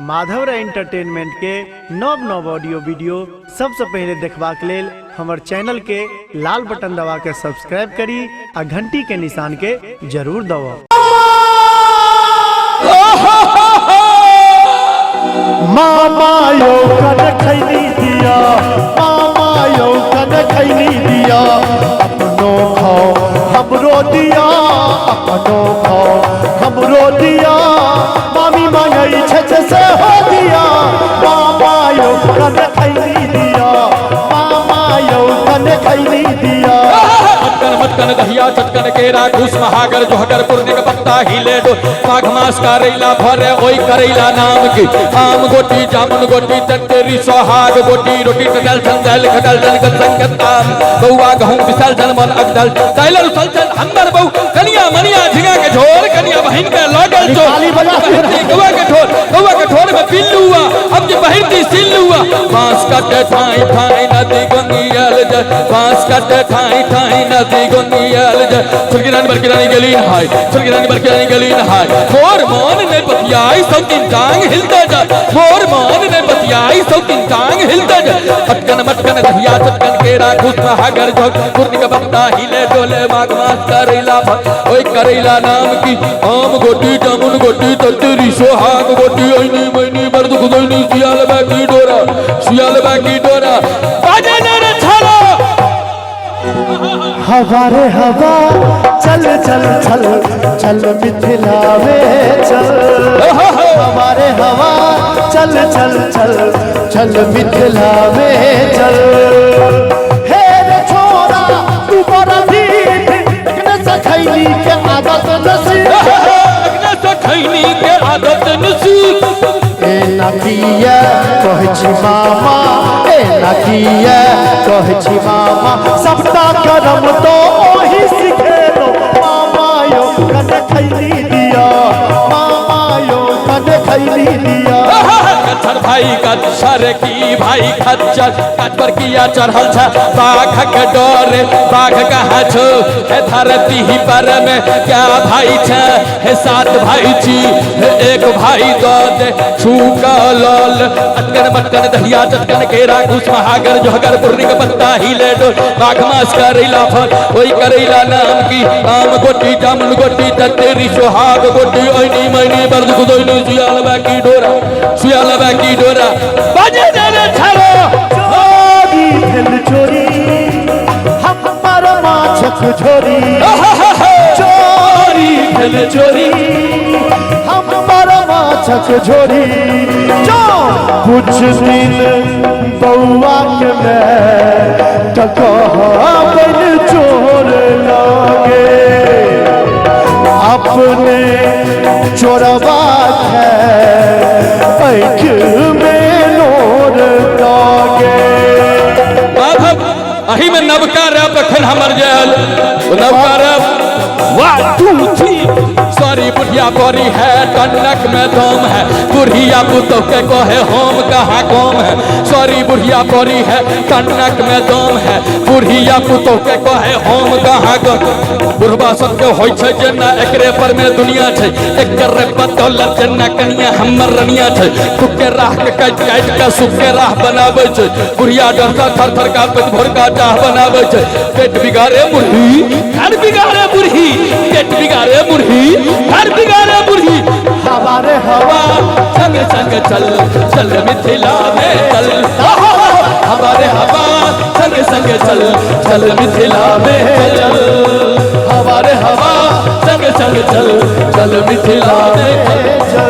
Madhav Rai entertainment के नव नव ऑडियो वीडियो सबसे पहले देखबाक लेल हमर चैनल के लाल बटन दबा के सब्सक्राइब करी आ घंटी के निशान के जरूर दबाउ। मामा यौ कन खैनी दिया, मामा यौ कन खैनी दिया, अपनो खाओ हमरो दिया, अपनो खाओ हमरो दिया, मामी मांगै छै से हो दिया, मामा यौ कन खैनी दिया, मामा यौ कन खैनी दिया। मटकन मटकन दहिया चटकन केरा घूस महागर जोहगर पुरनिक पत्ता हिले डो माघ मास करैला भरे ओई करैला नाम की आम गोटी जामुन गोटी ततेरी सोहाग गोटी रोटी टटल छन दाल खटल जन गन संगता बउआ गहूं विशाल जन मन अगदल दाइल रुसल छन हमर बउ कनिया मनिया झिंगा के झोर कनिया बहिन के लागल चोर निकाली बजा। गौआ के ठोर गौआ के ठोर में पिल्लुआ अब जे बहिन सिल्लुआ बांस काटे ठाई ठाई नदी गंगियल जय बांस काटे ठाई ठाई नदी गंगियल जय छोटकी रानी बड़की रानी गेली हाय छोटकी रानी बड़की रानी गेली हाय मोर मान ने बतियाई सब दिन टांग हिलते जा मोर मान ने बतियाई सब दिन टांग हिलते जा अटकन मटकन दहिया चटकन केरा घुस महागर झोक पुरनी का बत्ता हिले डोले माघ मास करैला भर ओई करैला नाम की आम गोटी जामुन गोटी ततेरी सोहाग गोटी ऐनी मैनी बर्द खुदैनी सियाल बाकी डोरा सियाल बाकी डोरा बाजे ना रे छालो। हवा रे हवा चल चल चल चल मिथिलावे चल, हवा रे हवा चल चल चल चल मिथिलावे चल। हे रे छोरा तू बड़ा धीठ, एकने से खैनी के आदत नसीब, एकने से खैनी के आदत नसीब। ए ना किया कहै छी मामा, ए ना किया कहै छी मामा, सबटा करम तो ओही सिखेलो, मामा यौ कन खैनी दिया, मामा यौ कन खैनी दिया। कच्छर भाई कच्छर की भाई खच्चर काच पर किया चढ़ल छ बाघ के डोरे बाघ कहाँ छो हे धरती पर में क्या भाई छ हे सात भाई छी हे एक भाई दो दे छूका लाल अटकन मटकन दहिया चटकन केरा घूस महागर जोहगर पुरनी के पत्ता हिले डोल माघ मास करैला फल ओई करैला नाम की आम गोटी जामुन गोटी ततेरी सोहाग गोटी ऐनी मैनी बर्द खुदैनी सियाल बाकी डोरा सियाल बाकी डोरा बाजे जाने छाड़ो। चोरी भेल चोरी हमर माछक झोरी, चोरी भेल चोरी हमर माछक झोरी, जो कुछ दिन बउआ के मैं कहबन चोर लागे, अपने चोरवा है आँख में नोर लागे। माधव अही में नवका रैप अखन हमर जायल नवका रैप 1 2 3 सॉरी बुढ़िया बड़ी है टन्नक में दम है बुढ़िया पुतोह के कहे हम कहाँ कम है सॉरी बुढ़िया बड़ी है टन्नक में दम है बुढ़िया पुतोह के कहे हम कहाँ कम। बुढ़बा सबके होइ छै जेना एकरे पर में दुनिया छै एकर बदौलत जेना कनिया हमर रनिया छै सुख के राह के काटि काटि के सुख के राह बनाबै छै बुढ़िया डरता थर थर काँपैत भोरका चाह बनाबै छै पेट बिगाड़े मुरही घर बिगाड़े मुरही पेट बिगाड़े मुरही घर बिगाड़े मुरही। हवा रे हवा संग संग चल चल मिथिला में चल, हवा रे हवा संग संग चल चल मिथिला में चल, हवा रे हवा संग संग चल चल मिथिला में चल।